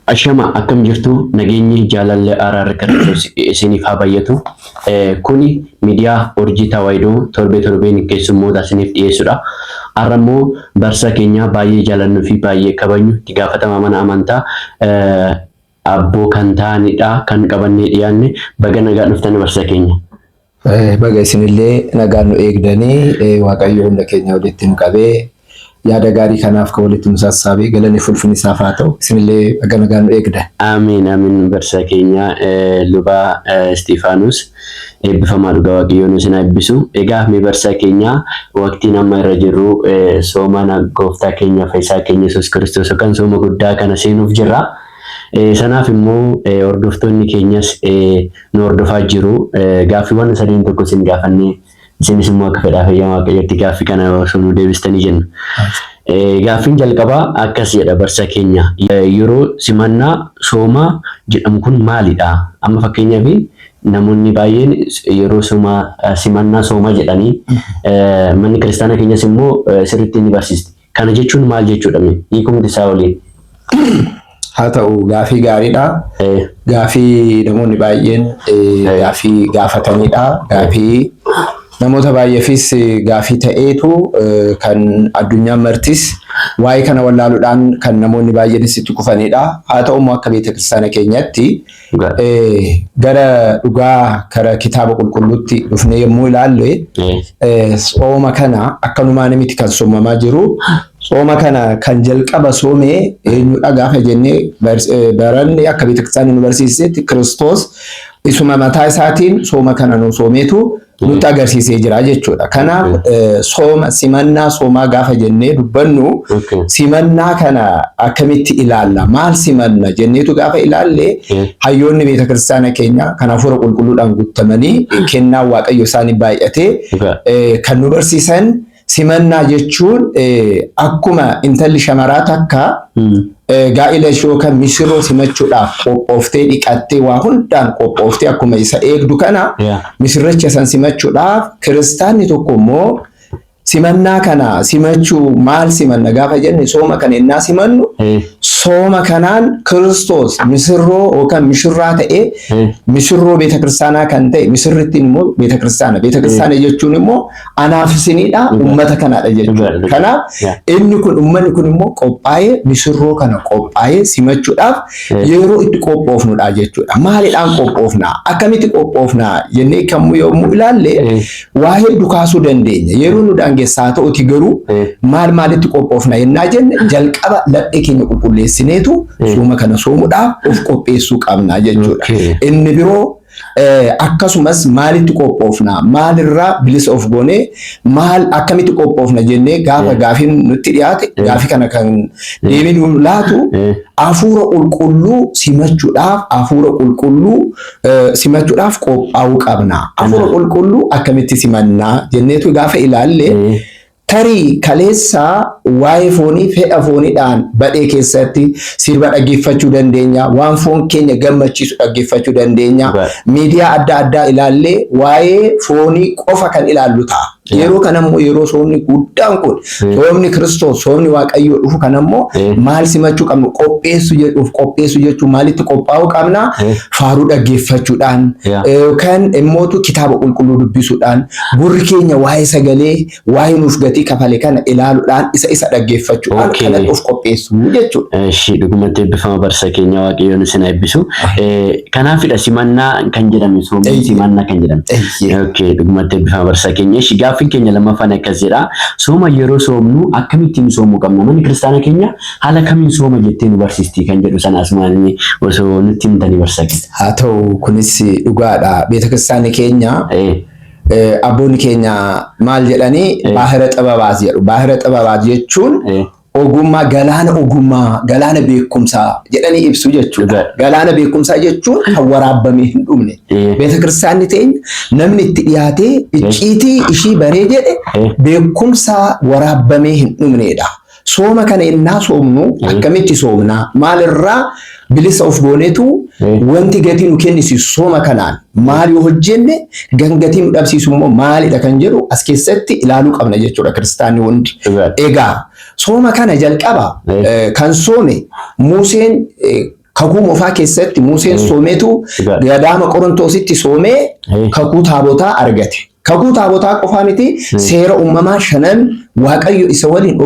Ashama akkam jirtu nageenyi jaalalli araarri Kiristoos isiniif haa baay'atu. Kuni miidiyaa Urjii Tawaahidoo torbee torbeen keessummoota isiniif dhiyeessudha. Har'a immoo barsiisaa keenya baay'ee jaalannuu fi baay'ee kabajnu itti gaafatamaa mana amantaa abboo kan ta'anidha kan qabannee dhiyaanne baga nagaan dhuftan barsiisaa keenya. Baga isinillee nagaan nu eegdanii Waaqayyo hunda keenya walitti nu qabee yaada gaarii kanaaf kan walitti nu sassaabee galanni fulfinni isaaf haa ta'u. Isinillee baga nagaan nu eegdan. Amiin amiin barsiisaa keenya luba Istifaanus eebbifamaa dhugaa Waaqayyoon isin haa eebbisu. Egaa mee barsiisaa keenya waqtiin amma irra jirru soomana gooftaa keenya fayyisaa keenya Yesuus Kiristoos yookaan sooma guddaa kana seenuuf jirra. Sanaaf immoo hordoftoonni keenyas nu hordofaa jiru. Gaaffiiwwan sadiin tokko isin gaafannee isinis immoo akka fedhaa fayyaa Waaqayyootti gaaffii kana osoo nu deebistanii jenna. Gaaffiin jalqabaa akkas jedha barsiisaa keenya. Yeroo simannaa soomaa jedhamu kun maalidha? Amma fakkeenyaaf namoonni baay'een yeroo simannaa soomaa jedhanii manni kiristaanaa keenyas immoo sirriitti ni barsiisti. Kana jechuun maal jechuudha? Hiikumti isaa waliin. Haa ta'u gaafii gaariidha. Gaafii namoonni baay'een gaafii gaafatanidha. Gaafii namoota baay'eefis gaafii ta'eetu kan addunyaan martis waa'ee kana wallaaluudhaan kan namoonni baay'eenis itti kufanidha. Haa ta'u immoo akka beeta kiristaana keenyatti gara dhugaa kara kitaaba qulqulluutti dhufnee yommuu ilaalle sooma kana akkanumaan miti kan soomamaa jiru. Sooma kana kan jalqaba soome eenyudha gaafa jennee baranne akka beetakiristaanni nu barsiisetti Kiristoos isuma mataa isaatiin sooma kana nu soomeetu nutti agarsiisee jira jechuudha. Kanaaf sooma simannaa soomaa gaafa jennee dubbannu simannaa kana akkamitti ilaalla? Maal simanna jenneetu gaafa ilaalle hayyoonni beetakiristaana keenya kan hafuura qulqulluudhaan guutamanii kennaa Waaqayyo isaanii baay'atee kan nu barsiisan simannaa jechuun akkuma intalli shamaraa takka gaa'ila ishee yookaan misirroo simachuudhaaf qophooftee dhiqattee waa hundaan qophooftee akkuma isa eegdu kana misirricha san simachuudhaaf kiristaanni tokko immoo simannaa kana simachuu maal simanna gaafa jenne sooma kana ennaa simannu sooma kanaan Kiristoos misirroo yookaan mishirraa ta'ee misirroo beeta kiristaanaa kan ta'e misirrittiin immoo beeta kiristaana. Beeta kiristaana jechuun immoo anaaf isinidha ummata kanaadha jechuudha. Kanaaf inni kun ummanni kun immoo qophaa'ee misirroo kana qophaa'ee simachuudhaaf yeroo itti qophoofnudha jechuudha. Maalidhaan qophoofna? Akkamitti qophoofna? Jennee kamuu yommuu ilaalle waa hedduu kaasuu dandeenya. Yeroo nu daangessaa haa ta'uti garuu maal maalitti qophoofna yennaa jenne jalqaba laphee keenya qulqulleessineetu sooma kana soomuudhaaf of qopheessuu qabna jechuudha. Inni biroo akkasumas maalitti qophoofna maalirraa bilisa of goonee maal akkamitti qophoofna jennee gaafa gaafiin nutti dhiyaate gaafii kana kan deebii nu laatu hafuura qulqulluu simachuudhaaf hafuura qulqulluu simachuudhaaf qophaa'uu qabna. Hafuura qulqulluu akkamitti simannaa jenneetu gaafa ilaalle tarii kaleessa waa'ee foonii fedha fooniidhaan badhee keessatti sirba dhaggeeffachuu dandeenya, waan foon keenya gammachiisu dhaggeeffachuu dandeenya, miidiyaa adda addaa ilaallee waa'ee foonii qofa kan ilaallu ta'a. Yeroo kana immoo yeroo soomni guddaan kun soomni Kiristoos soomni Waaqayyoo dhufu kana immoo maal simachuu qabnu qopheessu jedhuuf qopheessu jechuun maalitti qophaa'uu qabna faaruu dhaggeeffachuudhaan yookaan immootu kitaaba qulqulluu dubbisuudhaan gurri keenya waa'ee sagalee waa'ee nuuf gatii kafale kana ilaaluudhaan isa isa dhaggeeffachuudhaan kanatti of qopheessuu jechuudha. Eshi dhugumatti eebbifama barsiisa keenya Waaqayyoon isin haa eebbisu. Kanaafidha simannaa kan jedhame soomni simannaa kan jedhame. Okay, dhugumatti eebbifama barsiisa keenya. Eshi gaaffiin keenya lammaffaan akkas jedha. Sooma yeroo soomnu akkamittiin soomuu qabna? Manni kiristaana keenya haala kamiin sooma jettee nu barsiisti kan jedhu sana asumaan osoo nutti himtanii barsiisa keenya. Haa ta'u kunis dhugaadha. Beeta kiristaanni keenya abboonni keenya maal jedhanii baahira xibabaat jedhu. Baahira xibabaat jechuun ogummaa galaana ogummaa galaana beekumsaa jedhanii ibsu jechuudha. Galaana beekumsaa jechuun kan waraabamee hin dhumne. Beeta kiristaanni teenya namni itti dhiyaatee icciitii ishii baree jedhe beekumsa waraabamee hin dhumnedha. Sooma kana innaa soomnu akkamitti soomnaa? Maalirraa bilisa of gooneetu wanti gatii nu kennisiisu sooma kanaan maal yoo hojjenne gan gatii nu dhabsiisu immoo maalidha kan jedhu as keessatti ilaaluu qabna jechuudha kiristaanni hundi. Egaa sooma kana jalqaba kan soome Museen Kakuu Moofaa keessatti Museen soomeetu gadaama Qorontoositti soomee kakuu taabotaa argate. Kakuu taabotaa qofaa miti, seera uumamaa shanan Waaqayyo isa waliin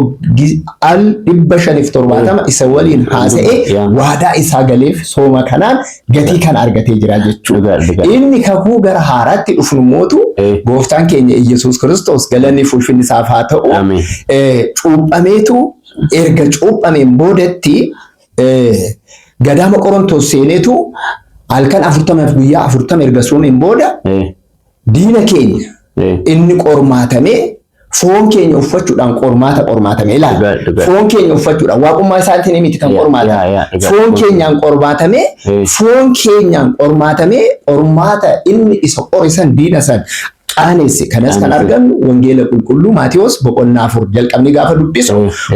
al 570 isa waliin haasa'e waadaa isaa galeef sooma kanaan gatii kana argatee jira jechuudha. Inni kakuu gara haaraatti dhufnu mootu gooftaan keenya Iyyasuus Kiristoos galanni fi ulfinni isaaf haa ta'u. Cuuphameetu erga cuuphameen boodatti gadaama Qorontoos seeneetu halkan 40f guyyaa 40 erga soomeen booda diina keenya inni qormaatamee foon keenya uffachuudhaan qormaata qormaatamee ilaala. Foon keenya uffachuudhaan waaqummaa isaatiin miti kan qormaatame. Foon keenyaan qormaatamee foon keenyaan qormaatamee qormaata inni isa qore san diina san qaanesse. Kanas kan argannu Wangeela Qulqulluu Maatewos boqonnaa 4 jalqabni gaafa dubbisu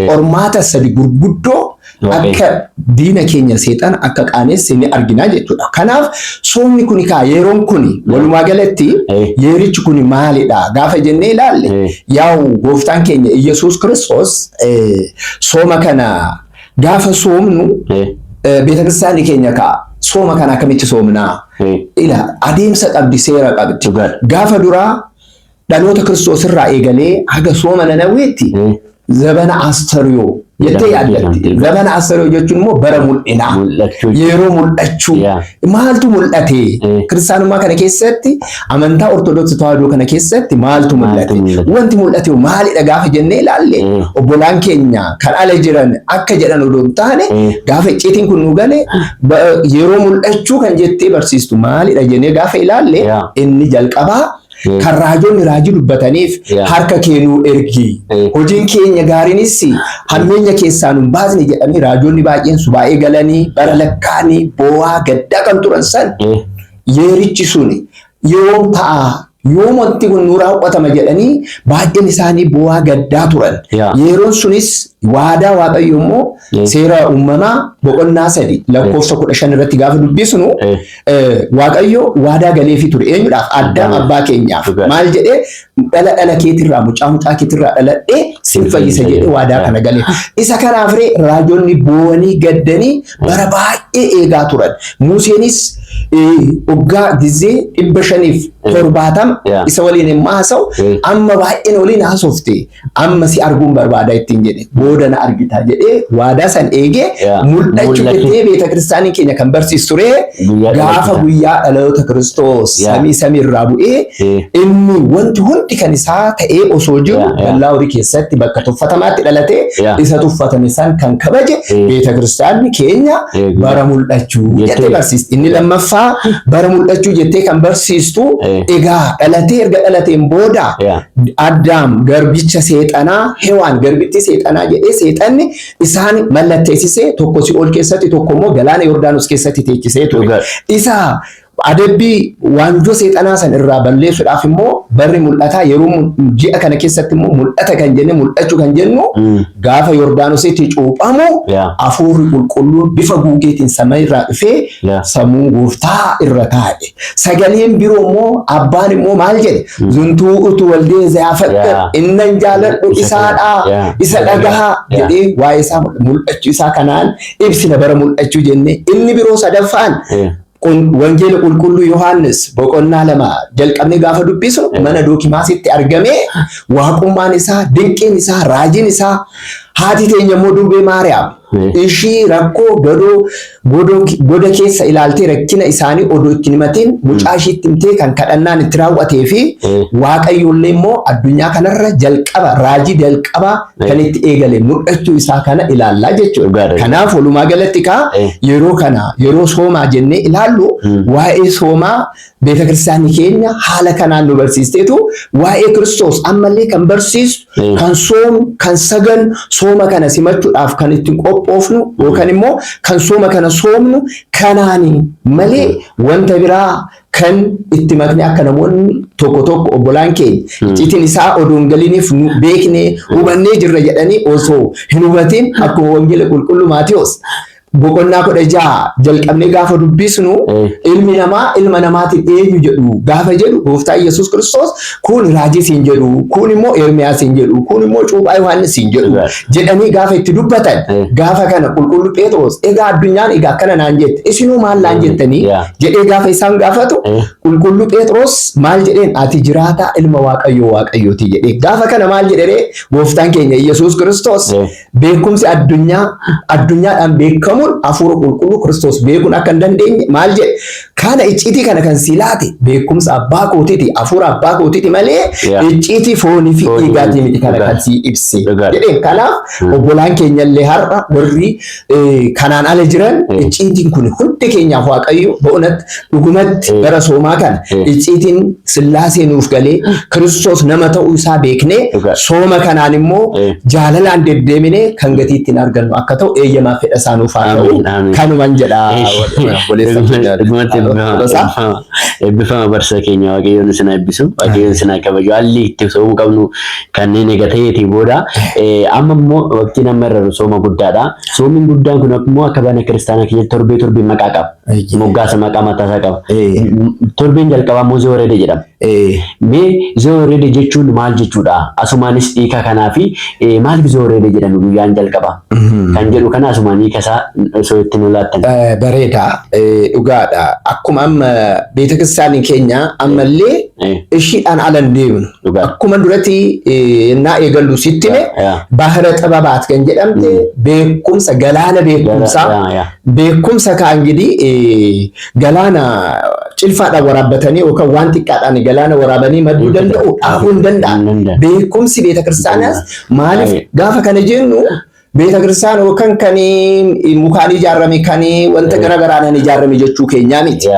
qormaata sadi gurguddoo akka diina keenya seexana akka qaanesse ni argina jechuudha. Kanaaf soomni kuni kaa yeroon kuni walumaa galatti yeerichi kuni maalidha gaafa jennee ilaalle, yaa'u gooftaan keenya Iyyasuus Kiristoos sooma kana gaafa soomnu beetakiristaanni keenya kaa sooma kana akkamitti soomnaa? Ila adeemsa qabdi, seera qabdi. Gaafa duraa dhaloota Kiristoos irraa eegalee haga sooma Nanawweetti zabana Astariyoo jettee yaaddatti. Zabana Astariyoo jechuun immoo bara mul'inaa. Yeroo mul'achuu. Maaltu mul'ate? Kiristaanummaa kana keessatti, amantaa Ortodoksii Tawaahidoo kana keessatti maaltu mul'ate? Wanti mul'ate maalidha gaafa jennee ilaalle, obbolaan keenya kan ala jiran akka jedhan odoo hin taane, gaafa icciitiin kun nu gale yeroo mul'achuu kan jettee barsiistu maalidha jennee gaafa ilaalle, inni jalqabaa kan raajonni raajii dubbataniif harka kee nuu ergi. Hojiin keenya gaariinis hammeenya keessaa nu baasne jedhanii raajonni baay'een subaa'ee galanii bara lakkaanii boo'aa gaddaa kan turan san yeerichi suni yoom ta'a, yoom wanti kun nu raawwatama jedhanii baay'een isaanii boo'aa gaddaa turan. Yeroon sunis waadaa Waaqayyo immoo seera uumamaa boqonnaa 3 lakkoofsa 15 irratti gaafa dubbisnu Waaqayyo waadaa galeefii ture. Eenyudhaaf? Addaam abbaa keenyaaf. Maal jedhee? Dhala dhala keetirraa, mucaa mucaa keetirraa dhaladhee sin fayyisa jedhee waadaa kana galeef. Isa kanaaf ree raajonni boo'anii gaddanii bara baay'ee eegaa turan. Museenis waggaa gizee 570 isa waliin hin haasa'u, amma baay'een waliin haasofte, amma si arguun barbaada ittiin jedhe, booda na argita jedhee waadaa san eegee mul'achuu jettee beeta kiristaanii keenya kan barsiistu ture gaafa guyyaa dhaloota Kiristoos samii samii irraa bu'ee inni wanti hundi kan isaa ta'ee osoo jiru dallaa horii keessatti bakka tuffatamaatti dhalatee isa tuffatame san kan kabaje beeta kiristaanni keenya bara mul'achuu jettee barsiisti. Inni lammaffaa bara mul'achuu jettee kan barsiistu egaa dhalatee erga dhalateen booda Addaam garbicha seexanaa, Hewaan garbittii seexanaa jedhee seexanni isaan mallatteessisee tokko si'ool keessatti tokko immoo galaana Yordaanos keessatti teechisee ture. Isa adabbii waanjoo seexanaa san irraa balleessuudhaaf immoo barri mul'ataa yeroo ji'a kana keessatti immoo mul'ata kan jenne mul'achuu kan jennu gaafa Yordaanositti cuuphamu hafuurri qulqulluun bifa guugeetiin samii irraa dhufee sammuu gooftaa irra taa'e. Sagaleen biroo immoo abbaan immoo maal jedhe? Zuntuu utu waldee zaafadhe innan jaaladhu isaadha isa dhagahaa jedhee waa'ee isaa mul'achuu isaa kanaan ibsina bara mul'achuu jenne. Inni biroo sadaffaan Wangeela Qulqulluu Yohaannis boqonnaa 2 jalqabnee gaafa dubbisnu mana Dookimaasitti argamee waaqummaan isaa, dinqiin isaa, raajiin isaa, haati teenya immoo durbee Maariyaam ishii rakkoo godoo goda keessa ilaaltee rakkina isaanii odoo itti himatiin mucaa ishiitti himtee kan kadhannaan itti raawwatee fi Waaqayyoollee immoo addunyaa kanarra jalqaba raajii jalqabaa kan itti eegale mul'achuu isaa kana ilaallaa jechuudha. Kanaaf walumaa galatti kaa yeroo kana yeroo soomaa jennee ilaallu waa'ee soomaa beeta kiristaanni keenya haala kanaan nu barsiisteetu waa'ee Kiristoos ammallee kan barsiistu kan soomu kan sagan sooma kana simachuudhaaf kan ittiin qophoofnu yookaan immoo kan sooma kana soomnu kanaani malee wanta biraa kan itti makne akka namoonni tokko tokko obbolaan keenya icciitiin isaa odoo hin galiniif nu beeknee hubannee jirra jedhanii osoo hin hubatin akkuma Wangeela Qulqulluu Maatiyos Boqonnaa 16 jalqabnee gaafa dubbisnu, ilmi namaa ilma namaatiin eenyu jedhu gaafa jedhu, gooftaa Yesuus Kiristoos kun raajii siin jedhu, kun immoo Ermiyaas siin jedhu, kun immoo cuuphaa Yohaannis siin jedhu jedhanii gaafa itti dubbatan, gaafa kana qulqullu Phexros, "Egaa addunyaan egaa akkana naan jette, isinuu maal naan jettanii?" jedhee gaafa isaan gaafatu, qulqullu Phexros maal jedheen? "Ati jiraataa ilma Waaqayyoo Waaqayyooti" jedhee. Gaafa kana maal jedhee gooftaan keenya Yesuus Kiristoos? Beekumsi addunyaa addunyaadhaan beekamuun hafuura qulqulluu Kiristoos beekuun akka hin dandeenye maal jedhe? Kana icciitii kana kan si laate beekumsa abbaa kootiiti, hafuura abbaa kootiiti malee icciitii foonii fi dhiigaatii miti kana kan si ibse jedheen. Kanaaf obbolaan keenyallee har'a warri kanaan ala jiran, icciitiin kun hundi keenyaaf Waaqayyo ba'unatti dhugumatti bara soomaa kana icciitiin Sillaasee nuuf galee, Kiristoos nama ta'uu isaa beeknee, sooma kanaan immoo jaalalaan deddeemine kan gatii ittiin argannu akka ta'u eeyyamaa fedha isaa nuuf haa ta'u. Kanuman jedha, obboleessa keenya. Dhugumatti eebbifama, eebbifama barsiisa keenya. Waaqayyoon isin haa eebbisu, Waaqayyoon isin haa kabaju. Haalli itti soomuu qabnu kanneen eega ta'eetii booda, amma immoo waqtiin amma irra sooma guddaadha. Soomiin guddaan kun immoo akka bana kiristaanaa keessatti torbee torbee maqaa qaba. Moggaasa maqaa mataa isaa qaba. Torbeen jalqabaa immoo Zeworede jedhama. Mee Zeworede jechuun maal jechuudha? Asumaanis hiika kanaa fi maaliif Zeworede jedhame guyyaan jalqabaa? Kan jedhu kana asumaan hiika isaa osoo itti nu laattan. Bareeda, dhugaadha. Akkuma amma beeta kiristaanii keenya ammallee ishiidhaan ala hin deemnu. Akkuma duratti yennaa eegallu sitti hime, bahara xibabaat kan jedhamte beekumsa, galaana beekumsaa, beekumsa kaan gidi galaana cilfaadhaan waraabbatanii yookaan waan xiqqaadhaan galaana waraabanii madduu danda'u dhaabuu hin danda'an. Beekumsi beeta kiristaanaas maaliif gaafa kana jennu, beeta kiristaana yookaan kan mukaan ijaarame, kan wanta gara garaadhaan ijaarame jechuu keenyaa miti.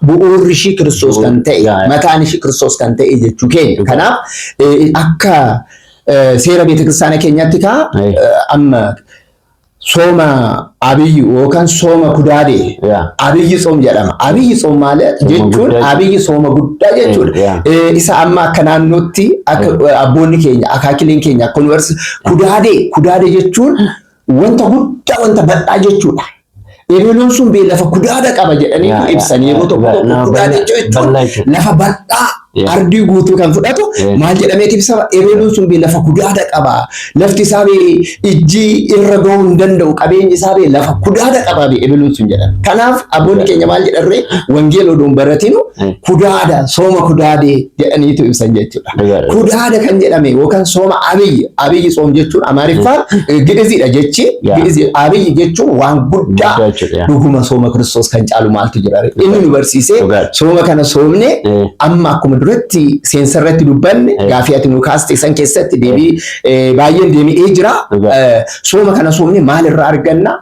Bu'uurri ishii Kiristoos kan ta'e, mataan ishii Kiristoos kan ta'e jechuu keenya. Kanaaf akka seera beeta kiristaana keenyaatti kaa amma sooma Abiyyi yookaan sooma kudaadee Abiyyi tsoom jedhama. Abiyyi tsoom maal jechuun? Abiyyi sooma guddaa jechuudha. Isa amma akka naannootti akka abboonni keenya, akaakileen keenya akka nu barsiisan, kudaadee kudaadee jechuun wanta guddaa, wanta bal'aa jechuudha. Ebeluun sun bee lafa kudaada qaba jedhanii ibsan yeroo tokko tokko. Kudaadee jechuun lafa bal'aa ardii guutuu kan fudhatu maal jedhameeti ibsama? Ebeluun sun bee lafa kudaada qaba. Lafti isaa bee ijji irra gahuu hin danda'u. Qabeenyi isaa bee lafa kudaada qaba bee ebeluun sun jedhama. Kanaaf abboonni keenya maal jedharree? Wangeela odoon baratinu kudaada, sooma kudaadee jedhaniitu ibsan jechuudha. Kudaada kan jedhame yookaan sooma Abiyyi, Abiyyi tsoom jechuun Amaariffaan Gi'iziidha jechi. Gi'izii Abiyyi jechuun waan guddaa. Dhuguma sooma Kiristoos kan caalu maaltu jira? Inni nu barsiisee sooma kana soomne, amma akkuma duratti seensa irratti dubbanne, gaafii ati nu kaaste san keessatti deebii baay'een deebi'ee jira. Sooma kana soomne maal irraa arganna?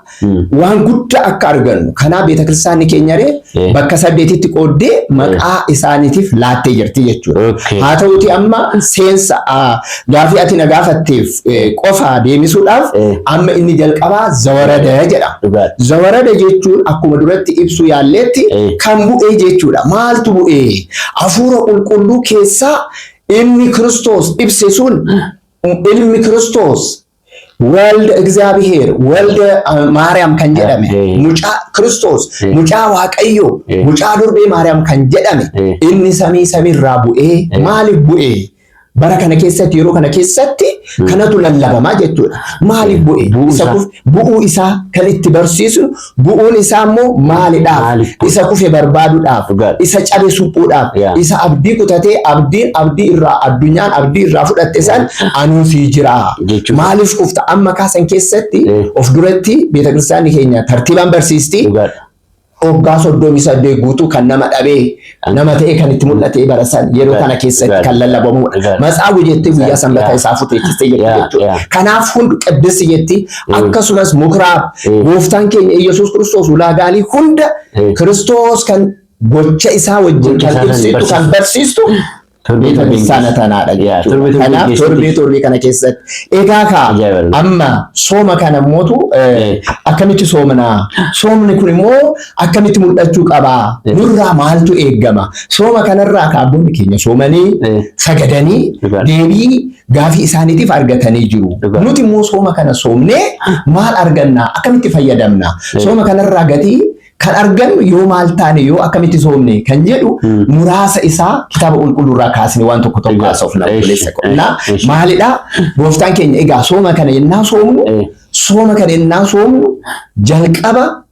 Waan guddaa akka argannu. Kanaaf beeta kiristaanni keenya ree bakka saddeetitti qooddee maqaa isaaniitiif laattee jirti jechuudha. Haa ta'uti amma seensa gaafii ati na gaafatteef qofa deebisuudhaaf, amma inni jalqabaa Zawarada jedhama. Zawarada jechuun akkuma duratti ibsuu yaalleetti kan bu'ee jechuudha. Maaltu bu'ee? Hafuura qulqulluu keessaa inni Kiristoos ibse sun, ilmi Kiristoos, Walda Egzaabiheer, Walda Maariyaam kan jedhame, mucaa Kiristoos, mucaa Waaqayyoo, mucaa durbee Maariyaam kan jedhame, inni samii samiirraa bu'ee maaliif bu'ee? Bara kana keessatti, yeroo kana keessatti kanatu lallabamaa jechuudha. Maaliif bu'e? Isa bu'uu isaa kan itti barsiisnu, bu'uun isaa immoo maalidhaaf? Isa kufe barbaaduudhaaf, isa cabe suphuudhaaf, isa abdii kutatee abdiin abdii irraa addunyaan abdii irraa fudhatte san anuu sii jira. Maaliif kufta? Amma kaasan keessatti of duratti beeta kiristaanni keenya tartiibaan barsiisti. Waggaa 38 guutuu kan nama dhabee nama ta'e kan itti mul'ate bara san yeroo kana keessatti kan lallabamudha. Matsaagu jettee guyyaa sanbataa isaa futeechistee jirti jechuudha. Kanaaf hundi qiddisi jetti, akkasumas mukuraab gooftaan keenya Iyyasuus Kiristoos ulaagaalee hunda Kiristoos kan gocha isaa wajjin kan ibsitu, kan barsiistu beeta kiristaana tanaadha jechuudha. Kanaaf torbee torbee kana keessatti egaa kaa amma sooma kana mootu akkamitti soomnaa? Soomni kun immoo akkamitti mul'achuu qabaa? Nurraa maaltu eeggama? Sooma kanarraa kaabboonni keenya soomanii sagadanii deebii Gaafii isaaniitiif argatanii jiru. Nuti immoo sooma kana soomnee maal arganna? Akkamitti fayyadamna? Sooma kanarraa gatii kan argannu yoo maal taane, yoo akkamitti soomne kan jedhu muraasa isaa kitaaba qulqulluurraa kaasne waan tokko tokko haasofna, obboleessa koo. Maalidha? Gooftaan keenya egaa sooma kana yennaa soomnu jalqaba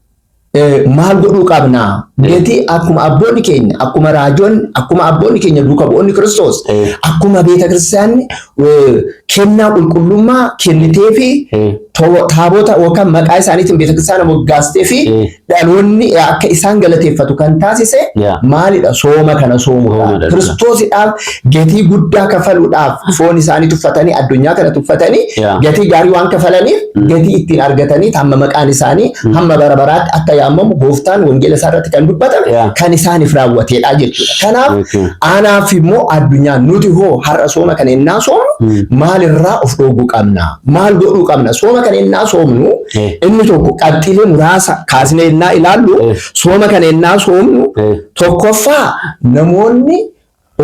maal godhuu qabna? Gatii akkuma abboonni keenya, akkuma raajonni, akkuma abboonni keenya duuka bu'oonni Kiristoos, akkuma beeta kiristaanni kennaa qulqullummaa kennitee fi taabota yookaan maqaa isaaniitiin beeta kiristaana moggaastee fi dhaloonni akka isaan galateeffatu kan taasise maalidha? Sooma kana soomuudha. Kiristoosidhaaf gatii guddaa kafaluudhaaf foon isaanii tuffatanii, addunyaa kana tuffatanii, gatii gaarii waan kafalaniif, gatii ittiin argatanii hamma maqaan isaanii hamma bara baraatti akka yaamamu gooftaan wangeela isaa irratti kan dubbatame kan isaaniif raawwateedha jechuudha. Kanaaf anaaf immoo addunyaan nuti hoo har'a sooma kana innaa soomnu maalirraa of dhooguu qabna? Maal godhuu qabna? Sooma kana innaa soomnu inni tokko qabxiilee muraasa kaasnee innaa ilaallu, sooma kana innaa soomnu tokkoffaa namoonni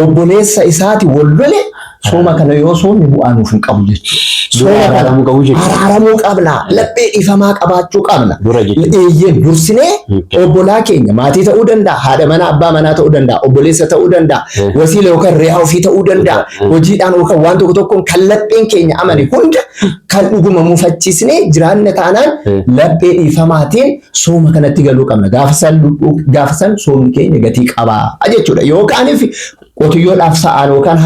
obboleessa isaati wal lole sooma kana yoo soomne bu'aa nuuf hin qabu jechuudha. Dura Sooma kana araaramuu qabu jechuudha. Araaramuu qabna. Laphee dhiifamaa qabaachuu qabna. Dura jechuudha. Eeyyeen, dursinee obbolaa keenya, maatii ta'uu danda'a, haadha manaa, abbaa manaa ta'uu danda'a, obboleessa ta'uu danda'a, wasiila yookaan re'aa ofii ta'uu danda'a, hojiidhaan yookaan waan tokko tokkoon kan lapheen keenya amane hunda kan dhuguma mufachiisnee jiraanne taanaan laphee dhiifamaatiin sooma kanatti galuu qabna. Gaafa san soomni keenya gatii qabaa jechuudha. Yookaaniif qotiyyoodhaaf sa'aan yookaan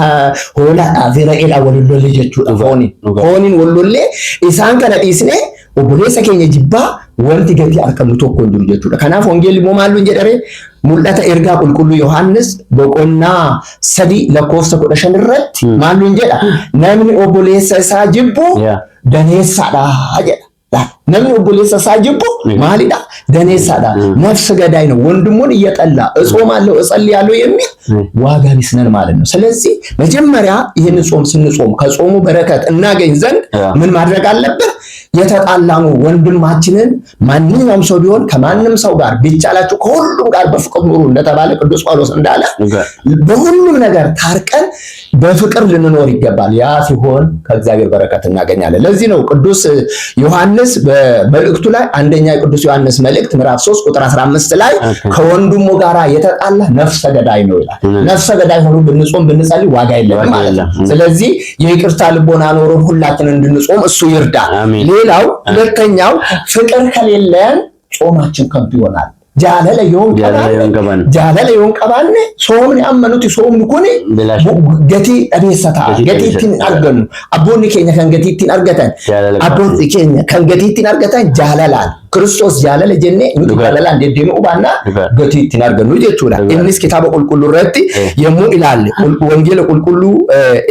hoolaadhaaf re'eedhaan wal lolle jechuudha fooniin. Fooniin wal lollee isaan kana dhiisnee obboleessa keenya jibbaa wanti gatii argannu tokko hin jiru jechuudha. Kanaaf wangeelli immoo maal nuun jedhare? Mul'ata ergaa qulqulluu Yohaannis boqonnaa 3 lakkoofsa 15 irratti maal nuun jedha? Namni obboleessa isaa jibbu daneessaadha jedha. Namni obboleessa isaa jibbu maalidha? Daneessaadha. ነፍስ ገዳይ ነው። ወንድሙን እየጠላ እጾማለሁ እጸልያለሁ የሚል ዋጋ ቢስ ነን ማለት ነው። ስለዚህ መጀመሪያ ይህን ጾም ስንጾም ከጾሙ በረከት እናገኝ ዘንድ ምን ማድረግ አለብን? የተጣላነው ወንድማችንን ማንኛውም ሰው ቢሆን ከማንም ሰው ጋር፣ ቢቻላችሁ ከሁሉም ጋር በፍቅር ኑሩ እንደተባለ፣ ቅዱስ ጳውሎስ እንዳለ፣ በሁሉም ነገር ታርቀን በፍቅር ልንኖር ይገባል። ያ ሲሆን ከእግዚአብሔር በረከት እናገኛለን። ለዚህ ነው ቅዱስ ዮሐንስ በመልእክቱ ላይ፣ አንደኛ የቅዱስ ዮሐንስ መልእክት ምዕራፍ 3 ቁጥር 15 ላይ ከወንድሙ ጋር የተጣላ ነፍሰ ገዳይ ነው ይላል። ነፍሰ ገዳይ ሆኖ ብንጾም ብንጸልይ ዋጋ የለንም ማለት ነው። ስለዚህ የይቅርታ ልቦና ኖሮን ሁላችን እንድንጾም እሱ ይርዳን። ሌላው ሁለተኛው ፍቅር ከሌለን ጾማችን ከንቱ ይሆናል። Jaalala yoon qabaanne, jaalala yoon qabaanne soomni amma nuti soomnu kuni gatii dhabeessa ta'a. Gatii ittiin argannu, abboonni keenya kan gatii ittiin argatan, abboonni keenya kan gatii ittiin argatan jaalalaan, Kiristoos jaalala jennee nuti jaalalaan deddeebi'uu baannaa gatii ittiin argannu jechuudha. Innis kitaaba qulqulluu irratti yommuu ilaalle, wangeela qulqulluu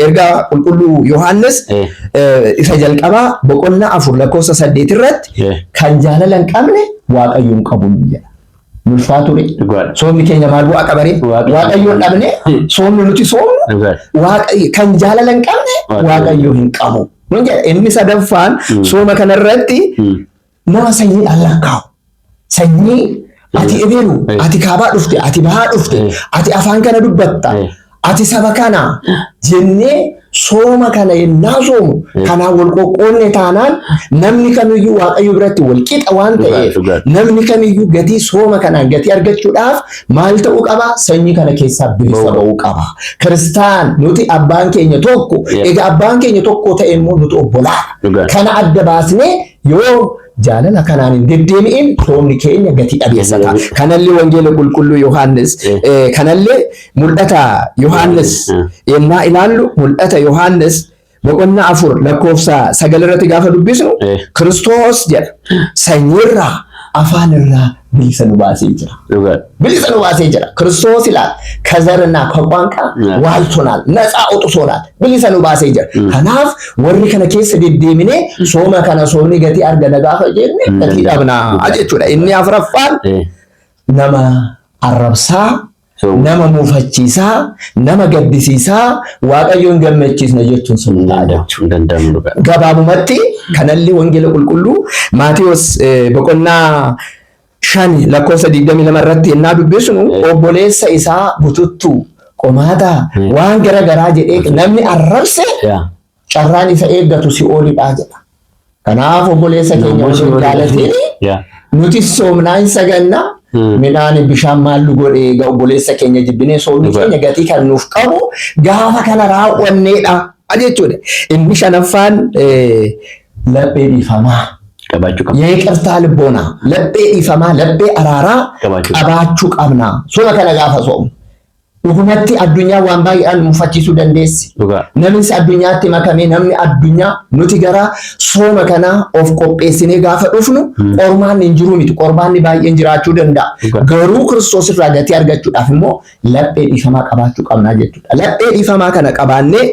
ergaa qulqulluu Yohaannis isa jalqabaa boqonnaa 4 lakkoofsa 8 irratti kan jaalala hin qabne Waaqayyo hin qabu jedha. Ulfaa ture. Soomni keenya maal bu'aa qabaree? Waaqayyoon dhabne soomni nuti soomnu kan jaalala hin qabne Waaqayyo hin qabu. Nun jedha. Inni sadaffaan sooma kanarratti nama sanyiidhaan lakkaa'u. Sanyii ati ebeelu, ati kaabaa dhufte, ati bahaa dhufte, ati afaan kana dubbatta, ati saba kana jennee sooma kana yennaa soomu kanaan wal qoqqoonne taanaan, namni kamiyyuu Waaqayyo biratti wal qixa waan ta'eef, namni kamiyyuu gatii sooma kanaan gatii argachuudhaaf maal ta'uu qaba? Sanyii kana keessaa bilisa ba'uu qaba. Kiristaan nuti abbaan keenya tokko, egaa abbaan keenya tokko ta'e immoo nuti obbolaadha. Kana adda baasnee yoo jaalala kanaan hin deddeebi'in soomni keenya gatii dhabeessa ta'a. Kanallee wangeela qulqulluu Yohaannis, kanallee mul'ata Yohaannis yennaa ilaallu, mul'ata Yohaannis boqonnaa 4 lakkoofsa 9 irratti gaafa dubbisnu, Kiristoos jedha sanyiirraa afaanirraa bilisa nu baasee jira. Bilisa nu baasee jira. Kiristoos ilaal ከዘርና ከቋንቋ ዋጅቶናል፣ ነፃ አውጥቶናል፣ bilisa nu baasee jira. Kanaaf warri kana keessa deddeemine sooma kana soomni gatii argana gaafa jenne gatii dhabnaa jechuudha. Inni afuraffaan nama arrabsaa, nama muufachiisaa, nama gaddisiisaa Waaqayyoon gammachiisna jechuun sun ta'a jechuudha. Gabaabumatti kanallee wangeela qulqulluu Maatiyos boqonnaa 5 lakkoofsa 22 irratti yennaa dubbisnu, obboleessa isaa bututtuu, qomaataa, waan gara garaa jedhee namni arrabse Carraan isa eeggatu si'oolidha jedha. Kanaaf obboleessa keenya Namoonni osoo hin jaalatin Yaa. nuti soomnaa hin saganna, midhaan bishaan maallu godhe egaa obboleessa keenya jibbinee soomni keenya gatii kan nuuf qabu gaafa kana raawwanneedha jechuudha. Inni shanaffaan laphee dhiifamaa. Qabaachuu qabna. የይቅርታ ልቦና laphee dhiifamaa, laphee araaraa Qabaachuu qabna. Qabaachuu qabna. Sooma kana gaafa soomu. Dhugumatti addunyaa waan baay'eedhaan nu mufachiisuu dandeessi. Namnis addunyaatti makamee, namni addunyaa, nuti gara sooma kanaa of qopheessinee gaafa dhufnu qormaanni hin jiru miti. Qormaanni baay'een jiraachuu danda'a. Garuu Kiristoos irraa gatii argachuudhaaf immoo laphee dhiifamaa qabaachuu qabna jechuudha. Laphee dhiifamaa kana qabaannee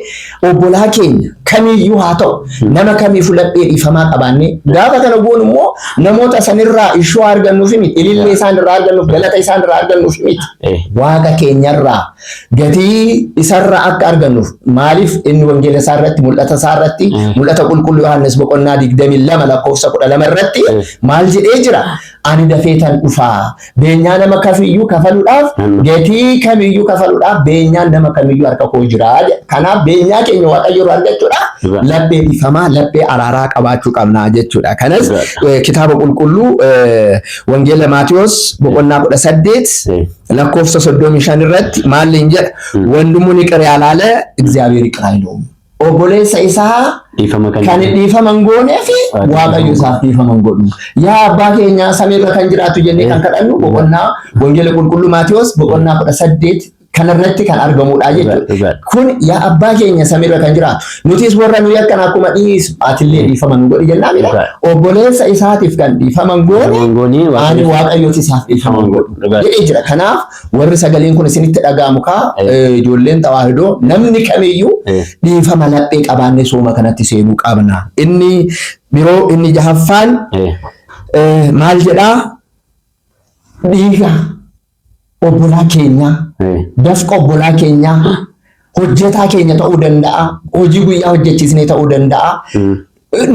obbolaa keenya kamiyyuu haa ta'u, nama kamiifuu laphee dhiifamaa qabaannee gaafa kana goonu immoo namoota sanirraa ishoo argannuuf miti. Ilillee isaan irraa argannuuf, galata isaan irraa argannuuf miti. Waaqa keenyarraa gatii isarraa akka argannuuf. Maaliif? Inni wangeela isaa irratti, mul'ata isaa irratti, Mul'ata Qulqulluu Yohaannis boqonnaa 22 lakkoofsa 12 irratti maal jedhee jira? Ani dafee tan dhufaa, beenyaa nama kamiyyuu kafaluudhaaf, gatii kamiyyuu kafaluudhaaf beenyaan nama kamiyyuu harka koo jira jedha. Kanaaf beenyaa keenya Waaqayyo irraa argachuudhaaf laphee dhiifamaa, laphee araaraa qabaachuu qabna jechuudha. Kanas kitaaba qulqulluu wangeela Maatiyos boqonnaa 18 lakkoofsa 35 irratti maal hin jedha? ወንድሙን ይቅር ያላለ እግዚአብሔር ይቅር አይለውም። Obboleessa isaa Dhiifama kan kan dhiifama hin goonee fi Waaqayyo isaaf dhiifama hin godhu. Yaa abbaa keenya samiirra kan jiraatu jennee kan kadhannu boqonnaa wangeela qulqulluu Maatiyos boqonnaa 18 kanarratti kan argamudha jechuudha. Kun yaa abbaa keenya samiirra kan jiraatu, nutis warra nu yakkan akkuma dhiisu atillee dhiifama nu godhi jennaa mira. Obboleessa isaatiif kan dhiifama hin goone Hin goone ani Waaqayyooti isaaf dhiifama hin godhu jedhee jira. Kanaaf warri sagaleen kun isinitti dhaga'amu kaa ijoolleen tawaahidoo, namni kamiyyuu dhiifama laphee qabaannee sooma kanatti seenuu qabna. Inni biroo, inni jahaffaan maal jedhaa? Dhiiga obbolaa keenyaa, dafqa obbolaa keenyaa, hojjetaa keenya ta'uu danda'a, hojii guyyaa hojjechiisnee ta'uu danda'a.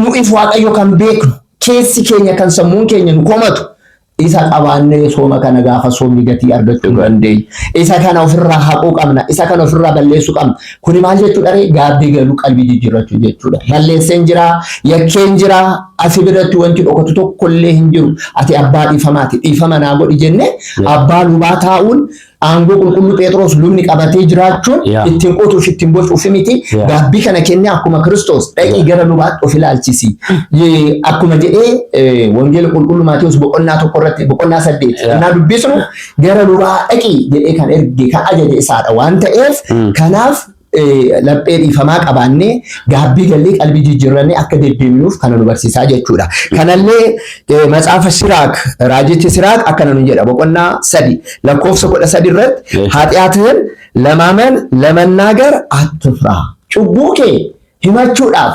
Nu'if Waaqayyo kan beeknu, keessi keenya kan sammuun keenya nu komatu, isa qabaannee sooma kana gaafa soomni gatii argachuu hin dandeenyu. Isa kana ofirraa haquu qabna. Isa kana ofirraa balleessuu qabna. Kuni maal jechuudha ree? Gaabbii galuu, qalbii jijjiirrachuu jechuudha. Balleesseen jira, yakkeen jira, asi biratti wanti dhokatu tokkollee hin jiru. Ati abbaa dhiifamaati. Dhiifama naa godhi jennee abbaa lubaa taa'uun, aangoo qulqulluu Phexros lubni qabatee jiraachuun ittiin qotuuf, ittiin bocuuf miti. Gaabbii kana kennee akkuma Kiristoos dhaqii gara lubaatti of ilaalchisi. Akkuma jedhee wangeela qulqulluu Maatiyus boqonnaa 1 irratti, boqonnaa 8 innaa dubbisnu, gara lubaa dhaqii jedhee kan erge, kan ajaje isaadha waan ta'eef, kanaaf laphee dhiifamaa qabaannee gaabbii gallee qalbii jijjiirrannee akka deddeebinuuf kana nu barsiisaa jechuudha. Kanallee matsaafa Siraak, raajichi Siraak akkana nu jedha, boqonnaa 3 lakkoofsa 13 irratti, ኃጢአትህን ለማመን ለመናገር አትፍራ። Cubbuu kee himachuudhaaf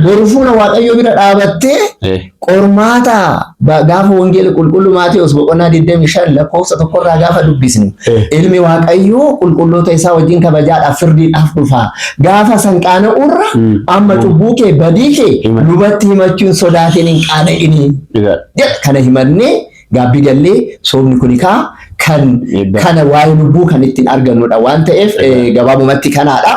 boru fuula Waaqayyoo bira dhaabattee qormaata gaafa wangeela qulqulluu Maatewos boqonnaa 25 lakkoofsa 1rraa gaafa dubbisnu, ilmi Waaqayyoo qulqulloota isaa wajjin kabajaadhaaf firdiidhaaf dhufa. Gaafa san qaana'urra amma cubbuu kee, badii kee lubatti himachuun sodaatiin hin qaana'ini. Jedha. Kana himannee gaabbii gallee soomni kuni kaa kan kana waa'ee lubbuu kan ittiin argannudha waan ta'eef, gabaabumatti kanaadha.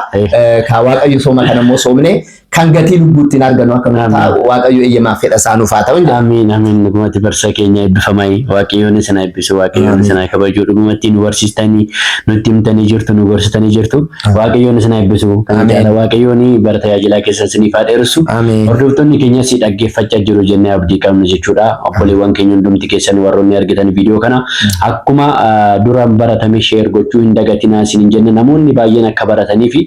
Ka Waaqayyo sooma kana immoo soomne kan gatii lubbuu ittiin argannu akka nuuf taa'u Waaqayyo eeyyamaaf fedha isaa nuuf haa ta'u jedha. Amiin, amiin. Dhugumatti barsiisa keenya eebbifamai, Waaqayyoon isin eebbisu, Waaqayyoon isin kabaju. Dhugumatti nu barsiistanii, nutti himtanii jirtu, nu gorsitanii jirtu. Waaqayyoon isin eebbisu. Kan caala Waaqayyoon bara tajaajilaa keessa isiniif haa dheeressu. Hordoftoonni keenyas dhaggeeffachaa jiru jennee abdii qabna jechuudha. Obboleewwan keenya hundumti keessan warroonni argitan viidiyoo kana akkuma duraan baratame share gochuu hin dagatinaa isiniin jenne. Namoonni baay'een akka baratanii fi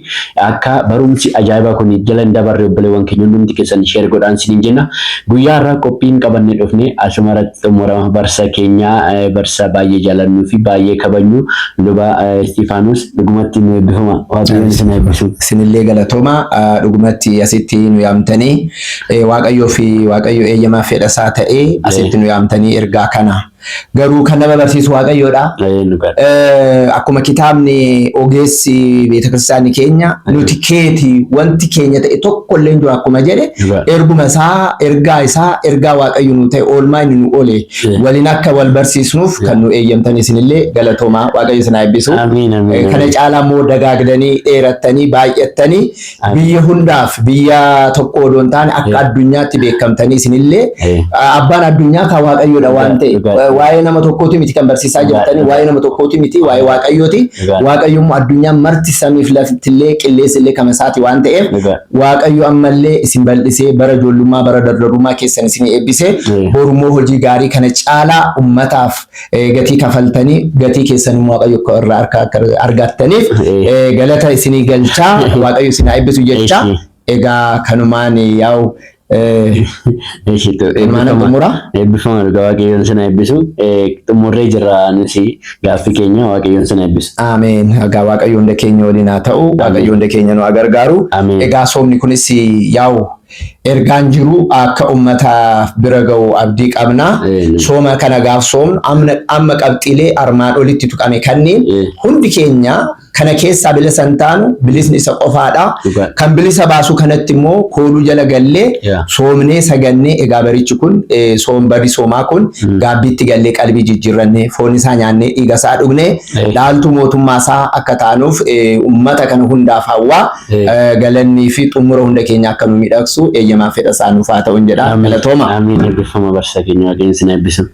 akka barumsi ajaa'ibaa kun jala hin dabarre obboleewwan keenya hundumti keessan share godhaan isiniin jenna. Guyyaa har'aa qophiin qabannee dhufne asuma irratti xumurama. Barsa keenya, barsa baay'ee jaalannuu fi baay'ee kabajnu, luba Istifaanos, dhugumatti nu eebbifama. Waaqayyoon isin eebbisu. Isinillee galatooma. Dhugumatti asitti nu yaamtanii, Waaqayyoo fi Waaqayyo eeyyamaa fedha isaa ta'ee asitti nu yaamtanii ergaa kana Garuu kan nama barsiisu Waaqayyoodha. Dhugaadha. Akkuma kitaabni ogeessi beetakiristaanii keenya nuti keeti wanti keenya ta'e tokko illee hin jiru akkuma jedhe, erguma isaa, ergaa isaa, ergaa Waaqayyo nu ta'e, oolmaa inni nu oole waliin akka wal barsiisnuuf kan nu eeyyamtan isinillee galatoomaa, Waaqayyo isin haa eebbisu. Amiin, amiin. Kana caalaa immoo dagaagdanii, dheerattanii, baay'attanii, biyya hundaaf, biyya tokko odoo hin taane akka addunyaatti beekamtanii isinillee, abbaan addunyaa kan Waaqayyoodha waan ta'e, waa'ee nama tokkooti miti kan barsiisaa jirtanii, waa'ee nama tokkooti miti, waa'ee Waaqayyooti. Waaqayyo immoo addunyaan marti, samiif laftillee qilleensillee kan isaati waan ta'eef, Waaqayyo ammallee isin bal'isee, bara ijoollummaa, bara dardarummaa keessan isin eebbisee, borummoo hojii gaarii kana caalaa ummataaf gatii kafaltanii, gatii keessan immoo Waaqayyo akka irraa harka akka argattaniif galata isinii galchaa, Waaqayyo isin haa eebbisu jecha. Egaa kanumaan yaa'u kanumaan xumura. Eebbifama dhugaa, Waaqayyoon sana eebbisu. Xumurree jirra nuti gaaffii keenya, Waaqayyoon sana eebbisu. Ameen. Egaa Waaqayyo hunda keenya waliin haa ta'u. Waaqayyo hunda keenya nu haa gargaaru. Ameen. Egaa soomni kunis yaa'u ergaan jiru akka uummata bira ga'u abdii qabna. Sooma kana gaaf soomnu amma qabxiilee armaan olitti tuqame kanneen hundi keenya kana keessaa bilisa hin taanu, bilisni isa qofaadha. Kan bilisa baasu kanatti immoo kooluu jala gallee, soomnee, sagannee, egaa barichi kun soom, barri soomaa kun gaabbiitti gallee, qalbii jijjiirrannee, foon isaa nyaannee, dhiiga isaa dhugnee, dhaaltuu mootummaa isaa akka taanuuf uummata kana hundaaf hawwaa. Galannii fi xumura hunda keenya akka nu miidhagsu eeyyamaa fedha isaa nuuf haa ta'u jedha. Galatooma. Amiin, eebbifama barsiisaa keenya, Waaqayyoon isin eebbisu.